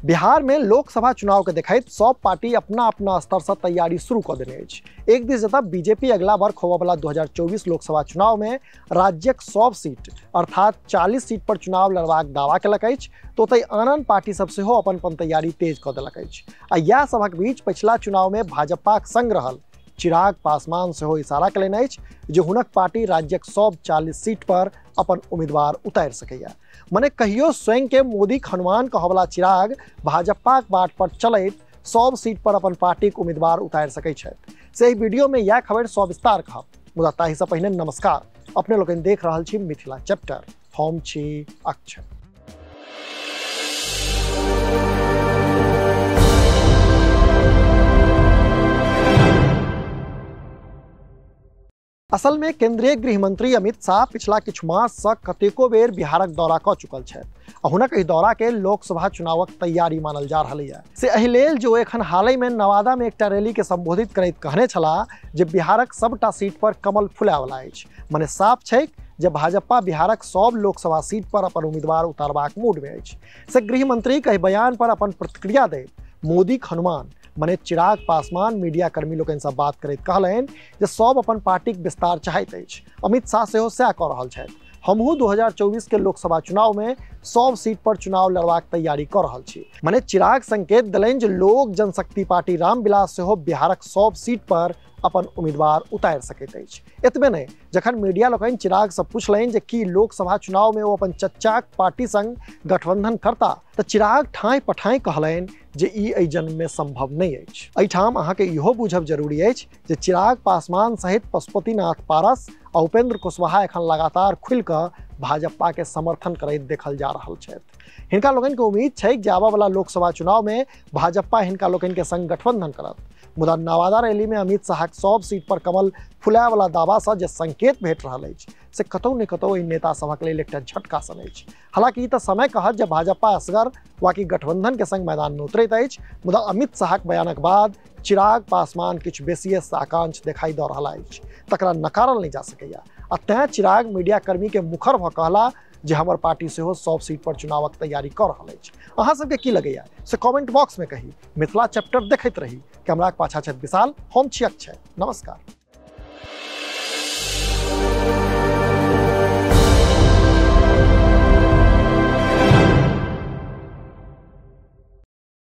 बिहार में लोकसभा चुनाव के देखैत सब पार्टी अपना अपना स्तर से तैयारी शुरू कर देने अछि। एक दिस जतऽ बीजेपी अगला वर्ष होबयवला 2024 लोकसभा चुनाव में राज्यक सब सीट अर्थात 40 सीट पर चुनाव लड़बाक दावा केलक अछि, तो ओतहि आन आन पार्टी सब सेहो अपन अपन तैयारी तेज कऽ देलक अछि। आ इएह सभक बीच पछिला चुनाव में भाजपाक संग रहल चिराग पासवान सेहो इशारा केलनि अछि जे हुनक पार्टी राज्यक सब 40 सीट पर अपन उम्मीदवार उतारि सकैए। मने कहियो स्वयं के मोदी हनुमान कहवला चिराग भाजपाक बाट पर चलैत सब सीट पर अपन पार्टीक उम्मीदवार उतारि सकै छथि। से एहि वीडियो में यह खबर सविस्तार कहब, मुदा ताहिसँ पहिने नमस्कार। अपने लोकनि देख रहल छी मिथिला चैप्टर, हम छी अक्षय। असल में केंद्रीय गृह मंत्री अमित शाह पिछला किछु मास से कतेको बेर बिहारक दौरा कऽ चुकल छथि आ हुनक एहि दौरा के लोकसभा चुनावक तैयारी मानल जा रहल है। से एहि लेल जो एखन हालहि में नवादा में एकटा रैली के संबोधित करैत कहने छलाह जे बिहारक सबटा सीट पर कमल फुलायवला अछि। मने साफ छै जे भाजपा बिहारक सब लोकसभा सीट पर अपन उम्मीदवार उतारबाक मूड में अछि। से गृह मंत्री के बयान पर अपन प्रतिक्रिया दैत मोदी हनुमान मने चिराग पासवान मीडिया कर्मी लोकनि से बात करैत कहलनि जे सब अपन पार्टीक विस्तार चाहैत अछि। अमित शाह सेहो सएह कऽ रहल छथि। हमहूँ 2024 के लोकसभा चुनाव में सब सीट पर चुनाव लड़बाक तैयारी कऽ रहल छी। मने चिराग संकेत देलनि जे लोक जनशक्ति पार्टी रामविलास सेहो बिहारक सब सीट पर अपन उम्मीदवार उतारि सकैत अछि। एतबे नहि, जखन मीडिया लोकनि चिराग से पुछलनि जे की लोकसभा चुनाव में ओ अपन चच्चाक पार्टी संग गठबंधन करता, तऽ चिराग ठाँइ पठाँइ कहलनि जे ई एहि जन्म में संभव नहि अछि। एहिठाम अहाँके इहो बुझब जरूरी अछि जे चिराग पासवान सहित पशुपतिनाथ पारस आ उपेंद्र कुशवाहा एखन लगातार खुलि कऽ भाजपा के समर्थन करैत देखल जा रहल छथि। हिनका लोकनि के उम्मीद छै जे आबयवला लोकसभा चुनाव में भाजपा हिनका लोकनि के संग गठबंधन करत। मुदा नवादा रैली में अमित शाहक सब सीट पर कमल फुलायवला दावा से जे संकेत भेट रहल अछि से कतौ ने कतौ एहि नेता सभक लेल एकटा झटका सन अछि। हालांकि ई तऽ समय कहत जे भाजपा असगर वाकि गठबंधन के संग मैदान में उतरैत अछि, मुदा अमित शाहक बयानक बाद चिराग पासवान किछु बेसिए साकांक्ष देखाई दऽ रहल अछि, तकरा नकारल नहि जा सकैए। आ तैं चिराग मीडिया कर्मी के मुखर भऽ कहला जे हमर पार्टी सेहो सब सीट पर चुनावक तैयारी कऽ रहल अछि। अहाँ सबके की लगैया से कमेंट बॉक्स में कही। मिथिला चैप्टर देखैत रही। कैमराक पाछा छथि विशाल, हम छी अक्षय। नमस्कार।